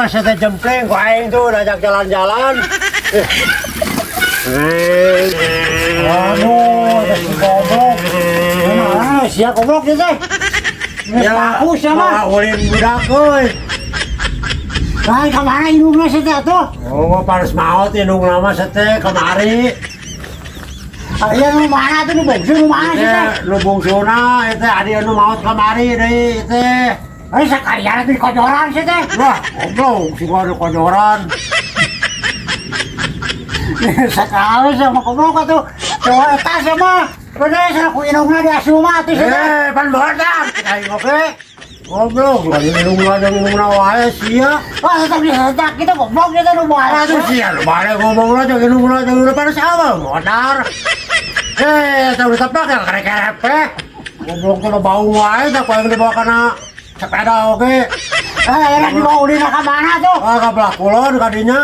Ah, saya jempleng ku aing tuh diajak jalan-jalan. Aduh, teh si goblok. Mana sia goblok ieu teh? Ya, aku sia mah. Mawa ulin budak euy. Lain ka mana indungna sia teh atuh? Oh, panas maot indung lama sete kemari. Aya nu mana tuh, nu bungsu nu mana sia teh? Teh nu bungsuna itu adi anu maot kamari deui teh. Eh, sakalian atuh dikojoran sia teh. Wah, goblok si gua kojoran. Sakali sia mah goblok atuh. Coba eta sia mah. Bener sia ku indungna diasuh mah atuh sia teh. Eh, pan bodak aing oge. Goblok, lagi indungna jeung indungna wae sia. Wah, tetap disedak gitu goblok gitu nu bae. Aduh sia, lu bare ngomong jeung indungna jeung indungna pada sama modar. Eh, tahu tepak ya kerek-kerek. Goblok tuh bau wae tah ku aing dibawa kana sepeda oge. Eh, enak dibawa ulin ka mana tuh? Ah, ka belah kulon kadinya.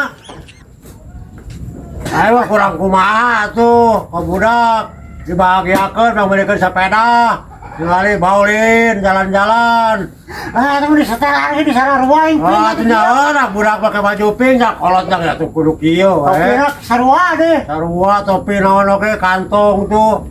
Ayo kurang kumaha tuh, ka budak dibahagiakeun bang sepeda. Tinggali baulin jalan-jalan. Eh, itu disetel lagi di sana ruang. Ah, atuh nyaho budak pakai baju pink ya kolot ya tuh kudu kieu Topi we. Sarua deh. Sarua topi naon oge kantong tuh.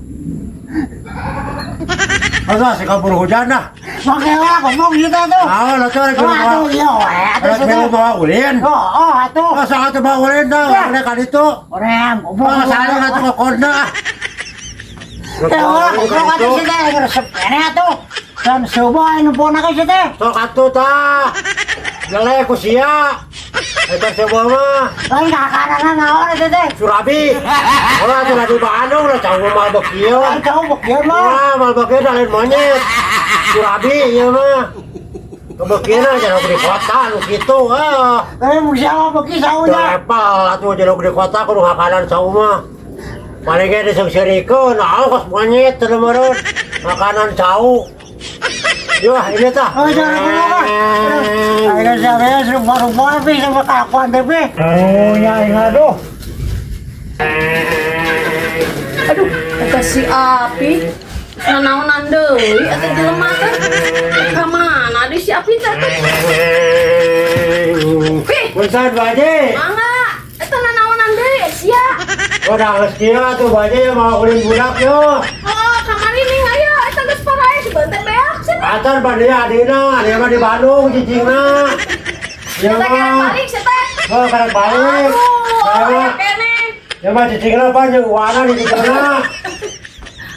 Masa si kabur hujan dah. Make lah ngomong gitu tuh. Naon atuh rek Oh, atuh iya we atuh Rek milu bawa ulin. Oh, atuh. Masa atuh bawa ulin dah, urang ka ditu. Orang goblok. Masa saling atuh ke konda. Eh, ulah goblok atuh sih teh resep keneh atuh. Dan coba anu pona ka sih teh. Sok atuh tah. Jelek ku sia. Eta coba mah. Lain kakarana naon eta teh? Surabi. Ulah atuh di Bandung lah canggung mal bekieu. Lain kau bekieu mah. Wah, mal bekieu da lain monyet. Surabi ieu mah. Kebekieuna jangan di kota nu kitu ah. Lain mun siapa beki saunya. Level atuh jeruk di kota kudu makanan cau mah. Paling ge diseungseurikeun, ah kos monyet teu meureun. Makanan cau. Yo, ini tah. Oh, jangan ngomong ah. Ayo siapa rumah-rumah pi sama kelakuan teh pi. Oh, ya aduh. Aduh, eta si Api. Nanaonan deui atuh jelema teh. Ka mana deui si Api teh tuh? Pi, Punten Bu Haji. Mangga. Eta nanaonan deui sia. Udah geus kieu atuh Bu Haji mau ulin budak yo. Oh, kamari ning aya eta geus parae si beunteh beak cenah. Atan pan dia adina, dia mah di Bandung cicingna. Ya Eta kerek mah. balik sia teh. Oh, karek balik. Aduh, Saya aya mah, keneh. ya mah cicingna pan jeung uana di dituna.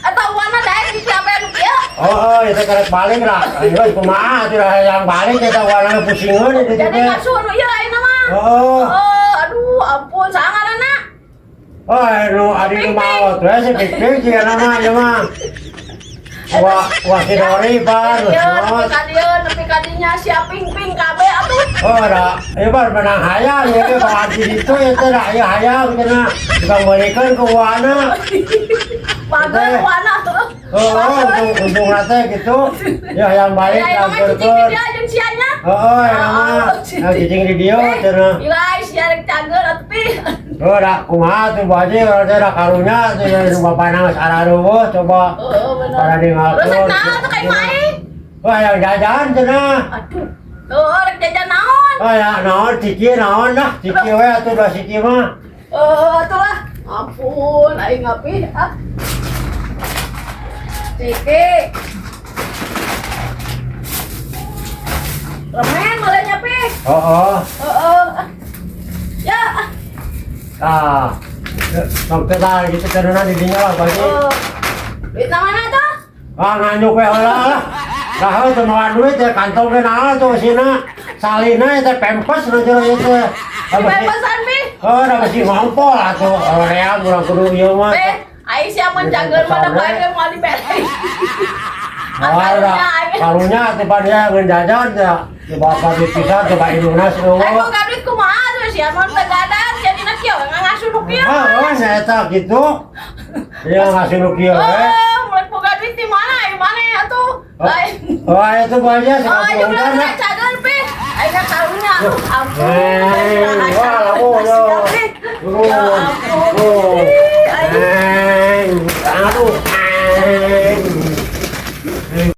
Eta uana daek di siapa anu kieu? Oh, itu karek balik lah. Ayo kumaha atuh lah yang balik eta uana pusingeun di ditu Jadi teh. ngasuh anu ieu ayeuna mah. Oh. Oh, aduh, ampun, saha ngaranna? Oh, anu adi nu maot we si Pik-Pik sih nama ieu mah. Wah, wah si Dori pan. Iya, nepi ka dieu, nepi ka dinya sia ping-ping kabeh atuh. Oh, da, ieu mah menang hayang ieu teh bawa di ditu ieu teh da ieu hayang cenah. Tukang meulikeun ku uana. Bager uana tuh. Oh, untung untung teh gitu. Ya hayang balik Ya, emang cicing di diantarkeun. dia jeung sianya. Oh, emang mah. Nah, cicing di dieu cenah. Ilai sia rek cager atuh pi. Oh, da kumaha tuh Bu Haji kalau teh da karunya tuh ya nu bapana geus araruweuh coba. Oh, bener. Pada ninggalkeun. Terus rek naon tuh ka imah aing? Wah, yang jajan cenah. Aduh. Tuh, rek jajan naon? Oh ya, naon ciki naon dah, ciki we atuh da ciki mah. Oh, atuh lah. Ampun, aing ngapi ah. Ciki. Remen malahnya pi. Oh, oh. Heeh. Ya. Ah. Sampai tah gitu cenah di dinya lah Bu Haji. Oh. Duit mana tuh? Ah, nganjuk we heula lah. Lah heuh teu mawa duit ya kantong ge naon tuh eusina. Salina teh pempes nu cenah ieu teh. Pempesan pi. Oh, da besi ngompol atuh. Hoream urang kudu ieu mah. Eh, aing sia mun cager mah da bae ge moal dibere. Oh, da karunya teh pan dia ngeun jajan teh. Dibawa ka duit pisan coba indungna Aing eueuh. boga duit kumaha tuh sia mun teu gadan jadina kieu ngasuh nu kieu. Ah, oh, nya eta kitu. Iya ngasuh nu kieu we. Oh, mulai boga duit di mana? Di mana atuh? Lain. Oh, itu Bu Haji Oh, sakapuluh ayo hujan lah. bener cager pi. Aing karunya aduh ampun. Eh, wah, lamu, yo. Ya ampun. Oh. Ih, aing.